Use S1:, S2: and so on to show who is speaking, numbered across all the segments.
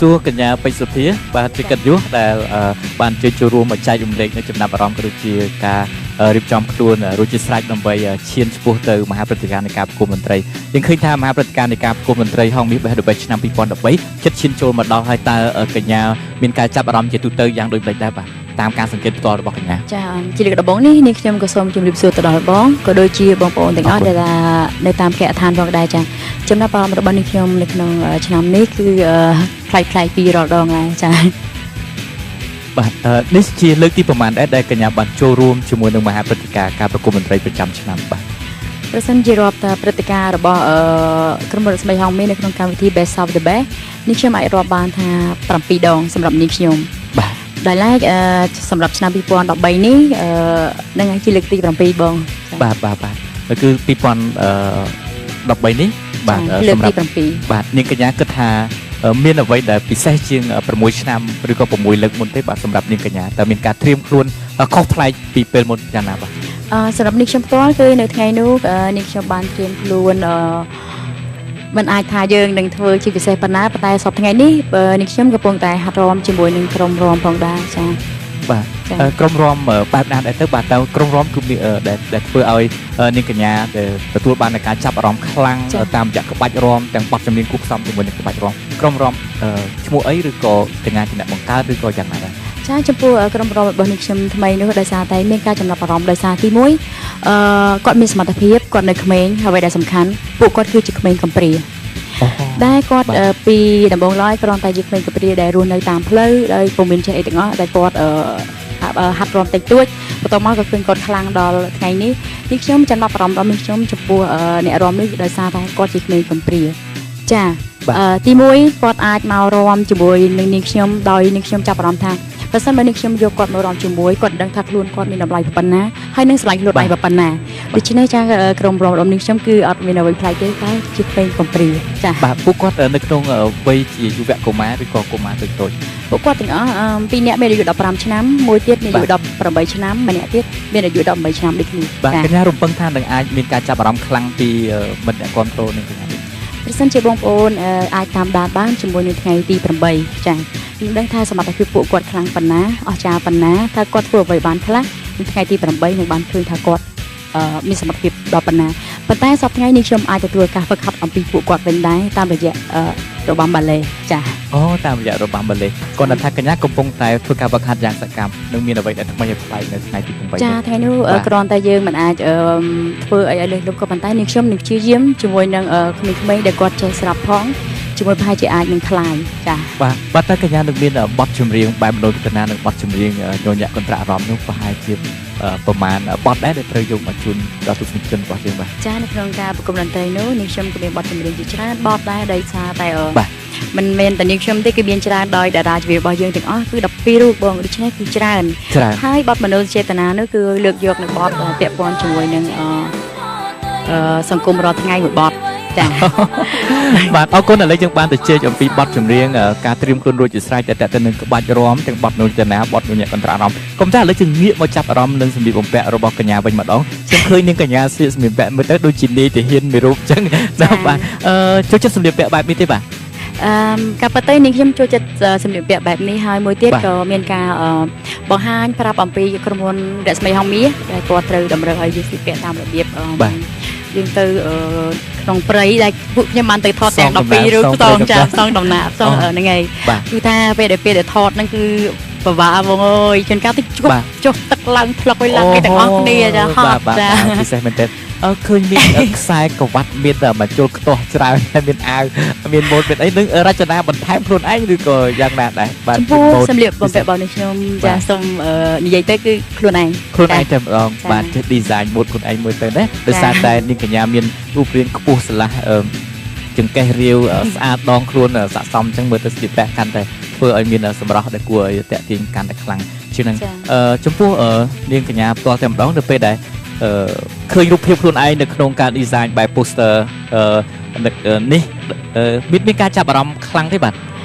S1: សួរកញ្ញាពេជ្រសុភាបាទជាកិត្តិយសដែលបានជួយចូលរួមមកចែករំលែកនៅចំណាប់អារម្មណ៍ក៏ដូចជាការរៀបចំខ្លួនរួចជាស្រេចដើម្បីឈានឆ្ពោះទៅមហាព្រឹត្តិការណ៍នៃការប្រគំតន្ត្រីយើងឃើញថាមហាព្រឹត្តិការណ៍នៃការប្រគំតន្ត្រីហងមាស Best of the Best ឆ្នាំ2013ជិតឈានចូលមកដល់ហើយតើកញ្ញាមានការចាប់អារម្មណ៍ជាទូទៅយ៉ាងដូចម្តេចដែរបាទតាមការសង្កេតផ្ទាល់របស់កញ្ញា
S2: ចាជាលើកដំបូងនេះនាងខ្ញុំក៏សូមជម្រាបសួរទៅដល់បងក៏ដូចជាបងប្អូនទាំងអស់ដែលថានៅតាមគេហដ្ឋានផងដែរចាចំណាប់អារម្មណ៍របស់នាងខ្ញុំនៅក្នុងឆ្នាំនេះគឺប្លែកៗពីរាល់ដងដែរចា
S1: បាទនេះជាលើកទីប្រមាណដែរដែលកញ្ញាបានចូលរួមជាមួយនឹងមហាព្រឹត្តិការណ៍ការប្រគំតន្ត្រីប្រចាំឆ្នាំបាទ
S2: ប្រសិនជារាប់តាព្រឹត្តិការណ៍របស់ក្រុមរស្មីហងមាសនៅក្នុងកម្មវិធី Best of the Best នេះខ្ញុំអាចរាប់បានថា7ដងសម្រាប់នាងខ្ញុំ
S1: បាទ
S2: ដោយឡែកសម្រាប់ឆ្នាំ2013នេះនឹងជាលើកទី7បងចា
S1: បាទបាទបាទគឺ2013នេះបាទ
S2: លើក
S1: សម្រាប់
S2: ទី7
S1: បាទនាងកញ្ញាគិតថាមានអ្វីដែលពិសេសជាង6ឆ្នាំឬក៏6លើកមុនទេបាទសម្រាប់នាងកញ្ញាតើមានការត្រៀមខ្លួនខុសប្លែកពីពេលមុនយ៉ាងណាបាទ
S2: សម្រាប់នាងខ្ញុំផ្ទាល់គឺនៅថ្ងៃនោះនាងខ្ញុំបានត្រៀមខ្លួនមិនអាចថាយើងនឹងធ្វើជាពិសេសប៉ុណ្ណាប៉ុន្តែសប្តាហ៍ថ្ងៃនេះនាងខ្ញុំកំពុងតែហាត់រាំជាមួយនឹងក្រុមរាំផងដែរចា
S1: បាទ
S2: ចា
S1: ក្រុមរាំបែបណាដែរទៅបាទតើក្រុមរាំគឺមានដែលដែលធ្វើឲ្យនាងកញ្ញាដែលទទួលបាននូវការចាប់អារម្មណ៍ខ្លាំងតាមរយៈក្បាច់រាំទាំងបទចម្រៀងគួបផ្សំជាមួយនឹងក្បាច់រាំក្រុមរាំឈ្មោះអីឬក៏កញ្ញាជាអ្នកបង្កើតឬក៏យ៉ាងណាដែរ
S2: ចាចំពោះក្រុមរាំរបស់នាងខ្ញុំថ្មីនោះដោយសារតែមានការចំណាប់អារម្មណ៍ដោយសារទី1គាត់មានសមត្ថភាពគាត់នៅក្មេងអ្វីដែលសំខាន់ពួកគាត់គឺជាក្មេងកំព្រា ដែលគាត់
S1: បាទ
S2: ពីដំបូងឡើយគ្រាន់តែជាក្មេងកំព្រាដែលរស់នៅតាមផ្លូវដោយពុំមានចេះអីទាំងអស់ដែលគាត់ហាត់រាំតិចតួចបន្ទាប់មកក៏ឃើញគាត់ខ្លាំងដល់ថ្ងៃនេះនេះខ្ញុំចំណាប់អារម្មណ៍ដល់នេះខ្ញុំចំពោះអ្នករាំនេះដោយសារតែគាត់ជាក្មេងកំព្រាចា
S1: បាទ
S2: ទីមួយគាត់អាចមករាំជាមួយនឹងនាងខ្ញុំដោយនាងខ្ញុំចាប់អារម្មណ៍ថាប្រសិនបើនាងខ្ញុំយកគាត់មករាំជាមួយគាត់ដឹងថាខ្លួនគាត់មានតម្លៃប៉ុណ្ណាហើយនឹងស្រឡាញ់ខ្លួនឯងប៉ុណ្ណាដូច្នេះចាក្រុមរាំរបស់នាងខ្ញុំគឺអត់មានអ្វីប្លែកទេតែជាក្មេងកំព្រាចា
S1: បាទពួកគាត់នៅក្នុងវ័យជាយុវកុមារឬក៏កុមារតូចៗ
S2: ពួកគាត់ទាំងអស់ពីរនាក់មានអាយុ15ឆ្នាំមួយទៀតមានអាយុ18ឆ្នាំម្នាក់ទៀតមានអាយុ18ឆ្នាំដូចគ្នា
S1: បាទ
S2: ចា
S1: កញ្ញារំពឹងថានឹងអាចមានការចាប់អារម្មណ៍ខ្លាំងពីមិត្តអ្នកគ្រប់គ្រងនឹងកញ្ញានេះ
S2: ប្រសិនជាបងប្អូនអាចតាមដានបានជាមួយនឹងថ្ងៃទី8ចាខ្ញុំដឹងថាសមត្ថភាពពួកគាត់ខ្លាំងប៉ុណ្ណាអស្ចារ្យប៉ុណ្ណាថាគាត់ធ្វើអ្វីបានខ្លះនៅថ្ងៃទី8នឹងបានឃើញថាគាត់មានសមត្ថភាពដល់ប៉ុណ្ណាប៉ុន្តែសប្តាហ៍ថ្ងៃនេះខ្ញុំអាចទទួលការហ្វឹកហាត់អំពីពួកគាត់វិញដែរតាមរយៈរបាំបាឡេចា
S1: អូតាមរយៈរបាំបាឡេគាត់ថាកញ្ញាកំពុងតែធ្វើការហ្វឹកហាត់យ៉ាងសកម្មនឹងមានអ្វីដែលថ្មីឲ្យប្លែកនៅថ្ងៃទី8
S2: ចា
S1: នេះ
S2: ថ្ងៃនោះ
S1: បាទ
S2: គ្រាន់តែយើងមិនអាចធ្វើអីឲ្យលើសលប់ក៏ប៉ុន្តែនាងខ្ញុំនឹងព្យាយាមជាមួយនឹងក្មេងៗដែលគាត់ចេះស្រាប់ផងជាមួយប្រហែលជាអាចនឹងខ្លាយចា
S1: បាទបាទតើកញ្ញានឹងមានបទចម្រៀងបែបមនោគមនានិងបទចម្រៀងញញក់កន្ត្រាក់អារម្មណ៍នោះប្រហែលជាប្រមាណបទដែរដែលត្រូវយកមកជូនដល់ទស្សនិកជនរបស់យើងបាទ
S2: ចានៅក្នុងការប្រគំតន្ត្រីនោះនាងខ្ញុំក៏មានបទចម្រៀងជាច្រើនបទដែរដោយសារតែ
S1: បាទ
S2: មិនមែនតែនាងខ្ញុំទេគឺមានច្រើនដោយតារាចម្រៀងរបស់យើងទាំងអស់គឺ12រូបបងដូច្នេះគឺច្រើន
S1: ច្រើន
S2: ហើយបទមនោចេតនានោះគឺលើកយកនៅបទពាក់ព័ន្ធជាមួយនឹងសង្គមរាល់ថ្ងៃមួយបទចា
S1: បាទអរគុណឥឡូវយើងបានទៅជែកអំពីបទចម្រៀងការត្រៀមខ្លួនរួចជាស្រេចតែតទៅនឹងក្បាច់រាំទាំងបទនុចនាបទញញក់កន្ត្រាក់អារម្មណ៍កុំតែឥឡូវយើងងាកមកចាប់អារម្មណ៍នឹងសម្លៀកបំពាក់របស់កញ្ញាវិញម្ដងខ្ញុំឃើញនាងកញ្ញាស្លៀកសម្លៀកបំពាក់មើលទៅដូចជានាយទាហានមួយរូបអញ្ចឹងណាបាទចូលចិត្តសម្លៀកបំពាក់បែបនេះទេបាទ
S2: អឺការពិតទៅនាងខ្ញុំចូលចិត្តសម្លៀកបំពាក់បែបនេះហើយមួយទៀត
S1: បាទ
S2: ក៏មានការបង្ហាញប្រាប់អំពីក្រុមហ៊ុនរស្មីហងមាសដែលគាត់ត្រូវតម្រូវឲ្យយើងស្លៀកពាក់តាមរបៀប
S1: បាទ
S2: យើងទៅក្នុងព្រៃដែលពួកខ្ញុំបានទៅថតទាំង
S1: ផ្សងដំណាក់
S2: 12រូប
S1: ផ្សង
S2: ផ្សងចា
S1: ព្រៃ
S2: ផ្សងដំណាក់ផ្សង
S1: អូ
S2: ហ្នឹងហើយ
S1: បាទ
S2: គឺថាពេលដែលថតហ្នឹងគឺពិបាកបងអើយជួនកាលទៅជុះ
S1: បាទ
S2: ចុះទឹកឡើងថ្លុកឲ្យឡើងគេទាំងអស់គ្នាចាហ
S1: បាទបាទ
S2: ត់ចា
S1: បាទពិសេសមែនទែនឃើញមានខ្សែក្រវ៉ាត់មានតែមកជុលខ្ទាស់ច្រើនហើយមានអាវមានម៉ូតមានអីនឹងរចនាបន្ថែមខ្លួនឯងឬក៏យ៉ាងណាដែរបាទ
S2: ចំពោះ
S1: ម៉ូត
S2: សម្លៀកបំពាក់របស់នេះខ្ញុំ
S1: បាទ
S2: ចាសូមនិយាយទៅគឺខ្លួនឯង
S1: ខ្លួនឯងតែម្ដង
S2: ចា
S1: បាទចេះ design ម៉ូតខ្លួនឯងមួយទៅណាដោយសារតែនាងកញ្ញាមានរូបរាងខ្ពស់ស្រឡះចង្កេះរាវស្អាតដងខ្លួនស័ក្តិសមអញ្ចឹងមើលទៅស្លៀកពាក់កាន់តែធ្វើឲ្យមានសម្រស់ដែលគួរឲ្យទាក់ទាញកាន់តែខ្លាំងជាងនឹង
S2: ចា
S1: ចំពោះនាងកញ្ញាផ្ទាល់តែម្ដងនៅពេលដែលឃើញរូបភាពខ្លួនឯងនៅក្នុងការ design បែប poster នេះមានការចាប់អារម្មណ៍ខ្លាំងទេបាទ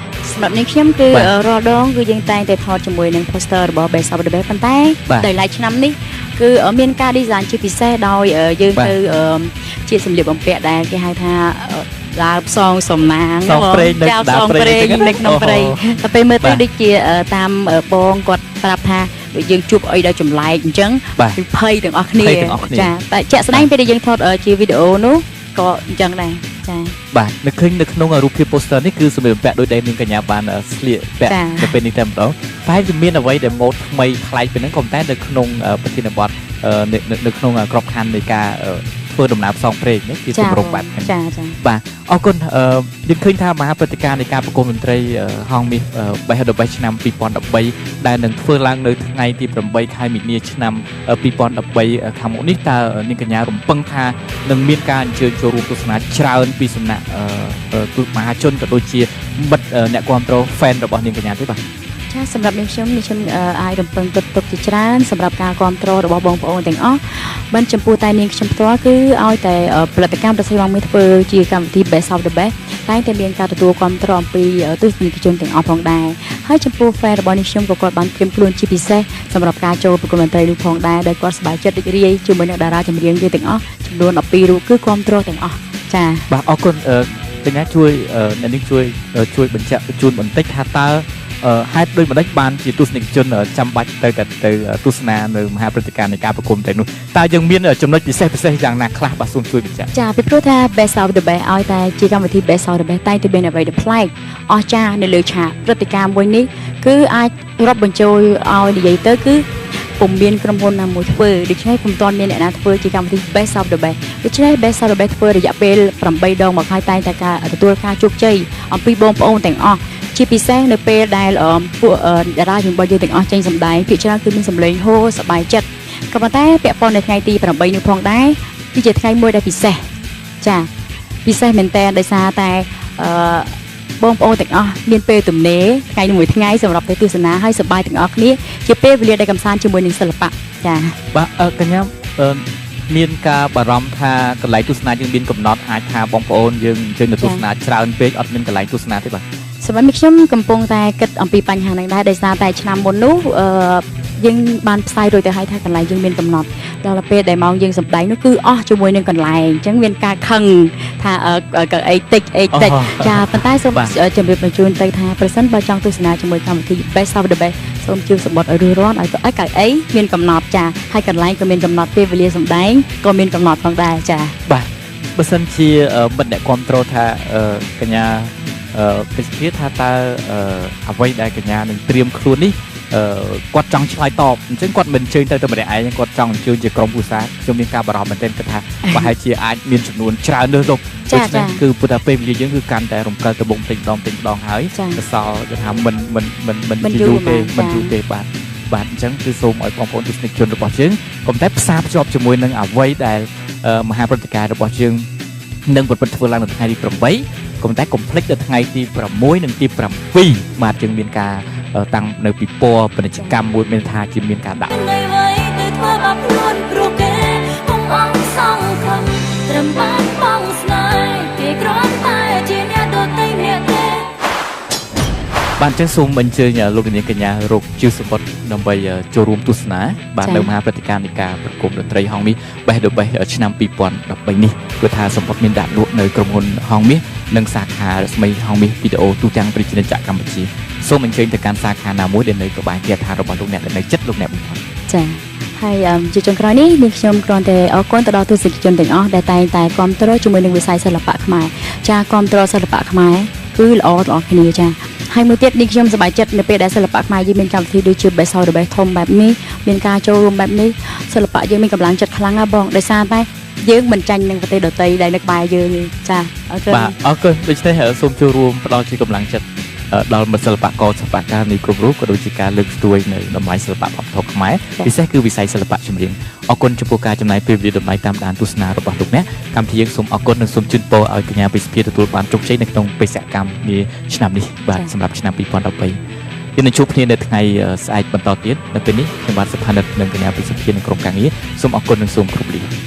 S2: សម្រាប់នាងខ្ញុំគឺ
S1: បាទ
S2: រាល់ដងគឺយើងតែងតែថតជាមួយនឹង poster របស់ Best of the Best ប៉ុន្តែ
S1: បាទ
S2: ដោយឡែកឆ្នាំនេះគឺមានការ design ជាពិសេសដោយយើង
S1: បាទ
S2: ទៅជាសម្លៀកបំពាក់ដែលគេហៅថា ដើរផ្សងសំណាង
S1: ផ្សងព្រេងនៅ
S2: ចា
S1: កណ្ដាល
S2: ផ្សងព្រេង
S1: ព្រៃ
S2: នៅក្នុងព្រៃ
S1: អូ
S2: តែពេលមើលទៅ
S1: បាទ
S2: ដូចជាតាមបងគាត់ប្រាប់ថាដូចយើងជួបអីដល់ចម្លែកអញ្ចឹង
S1: បាទ
S2: គឺភ័យទាំងអស់គ្នា
S1: ភ័យទាំងអស់គ្នា
S2: ចាតែជាក់ស្ដែងពេលដែលយើងថតជាវីដេអូនោះក៏អញ្ចឹងដែរចា
S1: បាទនៅឃើញនៅក្នុងរូបភាព poster នេះគឺសម្លៀកបំពាក់ដោយដែលនាងកញ្ញាបានស្លៀកពាក់
S2: ចា
S1: នៅពេលនេះតែម្ដងប្រហែលជាមានអ្វីដែលម៉ូដថ្មីប្លែកពីហ្នឹងក៏ប៉ុន្តែនៅក្នុងប្រធានបទនៅក្នុងក្របខ័ណ្ឌនៃការធ្វើដំណើរផ្សងព្រេងនេះជាទម្រង់បែបហ្នឹង
S2: ចាចា
S1: បាទអរគុណយើងឃើញថាមហាព្រឹត្តិការណ៍នៃការប្រគំតន្ត្រីហងមាសបេះដូងបេះឆ្នាំ2013ដែលនឹងធ្វើឡើងនៅថ្ងៃទី8ខែមីនាឆ្នាំ2013ខាងមុខនេះតើនាងកញ្ញារំពឹងថានឹងមានការអញ្ជើញចូលរួមទស្សនាច្រើនពីសំណាក់ទូមហាជនក៏ដូចជាមិត្តអ្នកគាំទ្រ fan របស់នាងកញ្ញាទេបាទ
S2: ចាសម្រាប់នាងខ្ញុំនាងខ្ញុំអាចរំពឹងទុកទុកជាច្រើនសម្រាប់ការគ្រប់គ្រងរបស់បងប្អូនទាំងអស់មិនចំពោះតែនាងខ្ញុំផ្ទាល់គឺឲ្យតែផលិតកម្មប្រសិទ្ធបងមួយធ្វើជាកម្មវិធី Best of the Best តែងតែមានការទទួលគ្រប់គ្រងអំពីទស្សនិកជនទាំងអស់ផងដែរហើយចំពោះ fan របស់នាងខ្ញុំក៏គាត់បានត្រៀមខ្លួនជាពិសេសសម្រាប់ការចូលប្រគំតន្ត្រីនោះផងដែរដែលគាត់សប្បាយចិត្តរីករាយជាមួយនឹងតារាចម្រៀងយើងទាំងអស់ចំនួន12រូបគឺគ្រប់គ្រងទាំងអស់ចា
S1: បាទអរគុណកញ្ញាជួយអ្នកនាងជួយជួយបញ្ជាក់ជូនបន្តិចថាតើហេតុដូចម្ដេចបានជាទស្សនិកជនចាំបាច់ទៅតែទៅទស្សនានៅមហាព្រឹត្តិការណ៍នៃការប្រគំតែនោះតើយើងមានចំណុចពិសេសពិសេសយ៉ាងណាខ្លះបាទសូមជួយបញ្ជាក់
S2: ចាពីព្រោះថា Best of the Best ឲ្យតែជាកម្មវិធី Best of the Best តែងតែមានអ្វីដែលប្លែកអស្ចារ្យនៅលើឆាកព្រឹត្តិការណ៍មួយនេះគឺអាចរាប់បញ្ចូលឲ្យនិយាយទៅគឺពុំមានក្រុមហ៊ុនណាមួយធ្វើដូច្នេះពុំទាន់មានអ្នកណាធ្វើជាកម្មវិធី Best of the Best ដូច្នេះ Best of the Best ធ្វើរយៈពេល8ដងមកហើយតែងតែការទទួលការជោគជ័យអំពីបងប្អូនទាំងអស់ជាពិសេសនៅពេលដែលពួកតារាចម្រៀងរបស់យើងទាំងអស់ចេញសម្ដែងភាគច្រើនគឺមានសម្លេងហូរសប្បាយចិត្តក៏ប៉ុន្តែពាក់ព័ន្ធនៅថ្ងៃទី8នោះផងដែរគឺជាថ្ងៃមួយដែលពិសេសចាពិសេសមែនតើដោយសារតែអឺបងប្អូនទាំងអស់មានពេលទំនេរថ្ងៃនេះមួយថ្ងៃសម្រាប់ទៅទស្សនាហើយសប្បាយទាំងអស់គ្នាជាពេលវេលាដែលកម្សាន្តជាមួយនឹងសិល្បៈចា
S1: បាទកញ្ញាមានការបារម្ភថាកន្លែងទស្សនាយើងមានកំណត់អាចថាបងប្អូនយើងអញ្ជើញទៅទស្សនាច្រើនពេកអត់មានកន្លែងទស្សនាទេបាទ
S2: សម្រាប់នេះខ្ញុំកំពុងតែគិតអំពីបញ្ហាហ្នឹងដែរដោយសារតែឆ្នាំមុននោះយើងបានផ្សាយរួចទៅហើយថាកន្លែងយើងមានកំណត់ដល់ពេលដែលម៉ោងយើងសម្ដែងនោះគឺអស់ជាមួយនឹងកន្លែងអញ្ចឹងមានការខឹងថាកៅអីតិចអីតិចចាប៉ុន្តែសូមជម្រាបបញ្ជូនទៅថាប្រសិនបើចង់ទស្សនាជាមួយកម្មវិធី Best of the Best សូមជួយសម្បត្តិឲ្យរួសរាន់ឲ្យកៅអីមានកំណត់ចាហើយកន្លែងក៏មានកំណត់ពេលវេលាសម្ដែងក៏មានកំណត់ផងដែរចា
S1: បាទបើសិនជាមិត្តអ្នកគ្រប់គ្រងថាកញ្ញាពេជ្រភាថាតើអ្វីដែលកញ្ញានឹងត្រៀមខ្លួននេះគាត់ចង់ឆ្លើយតបអញ្ចឹងគាត់មិនអញ្ជើញទៅតែម្នាក់ឯងគាត់ចង់អញ្ជើញជាក្រុមគ្រួសារខ្ញុំមានការបារម្ភមែនទែនគាត់ថាប្រហែលជាអាចមានចំនួនច្រើនលើសលប់ដូច្នេះគឺពុទ្ធតែពេលវេលាយើងគឺកាន់តែរំកិលទៅមុខតិចម្ដងតិចម្ដងហើយសសល់គឺថាមិនមិនមិនមិនជាយូរទេមិនយូរទេបាទបាទអញ្ចឹងគឺសូមឲ្យបងប្អូនទស្សនិកជនរបស់យើងកុំតែផ្សារភ្ជាប់ជាមួយនឹងអ្វីដែលមហាព្រឹត្តិការណ៍របស់យើងនឹងប្រព្រឹត្តធ្វើឡើងនៅថ្ងៃទី8កុំតែកុំភ្លេចដល់ថ្ងៃទី6និងទី7បាទយើងមានការតាំងនៅពិព័រណ៍ពាណិជ្ជកម្មមួយមានថាជាមានការដាក់បាទអញ្ចឹងសូមអញ្ជើញលោកនាងកញ្ញារកជាសម្បត្តិដើម្បីចូលរួមទស្សនាបាទនៅមហាព្រឹត្តិការណ៍នៃការប្រគំតន្ត្រីហងមាសបេះដូងបេះឆ្នាំ2013នេះគឺថាសម្បត្តិមានដាក់លក់នៅក្រុមហ៊ុនហងមាសនិងសាខារស្មីហងមាសវីដេអូទូទាំងប្រជាជាតិកម្ពុជាសូមអញ្ជើញទៅកាន់សាខាណាមួយដែលនៅក្បែរគេហដ្ឋានរបស់លោកអ្នកដែលនៅជិតលោកអ្នកបំផុត
S2: ចាហើយជាចុងក្រោយនេះនាងខ្ញុំគ្រាន់តែអរគុណទៅដល់ទស្សនិកជនទាំងអស់ដែលតែងតែគាំទ្រជាមួយនឹងវិស័យសិល្បៈខ្មែរចាគាំទ្រសិល្បៈខ្មែរគឺល្អទាំងអស់គ្នាចាហើយមួយទៀតនេះខ្ញុំសប្បាយចិត្តនៅពេលដែលសិល្បៈខ្មែរយើងមានកម្មវិធីដូចជា Best of the Best ធំបែបនេះមានការចូលរួមបែបនេះសិល្បៈយើងមានកម្លាំងចិត្តខ្លាំងណាស់បងដោយសារតែយើងមិនចាញ់នឹងប្រទេសដទៃដែលនៅក្បែរយើងទេចាអរគុណ
S1: បាទអរគុណដូច្នេះសូមចូលរួមផ្ដល់ជាកម្លាំងចិត្តដល់មិត្តសិល្បករសិល្បករនៃគ្រប់រូបក៏ដូចជាការលើកស្ទួយនៅតម្លៃសិល្បៈវប្បធម៌ខ្មែរពិសេសគឺវិស័យសិល្បៈចម្រៀងអរគុណចំពោះការចំណាយពេលវេលាតម្លៃតាមដានទស្សនារបស់លោកអ្នកកម្មវិធីយើងសូមអរគុណនិងសូមជូនពរឲ្យកញ្ញាពិសភាទទួលបានជោគជ័យនៅក្នុងបេសកកម្មនាឆ្នាំនេះបាទសម្រាប់ឆ្នាំ2013យើងនឹងជួបគ្នានៅថ្ងៃស្អែកបន្តទៀតនៅពេលនេះខ្ញុំបាទសុផានិតនិងកញ្ញាពិសភានិងក្រុមការងារសូមអរគុណនិងសូមគោរពលា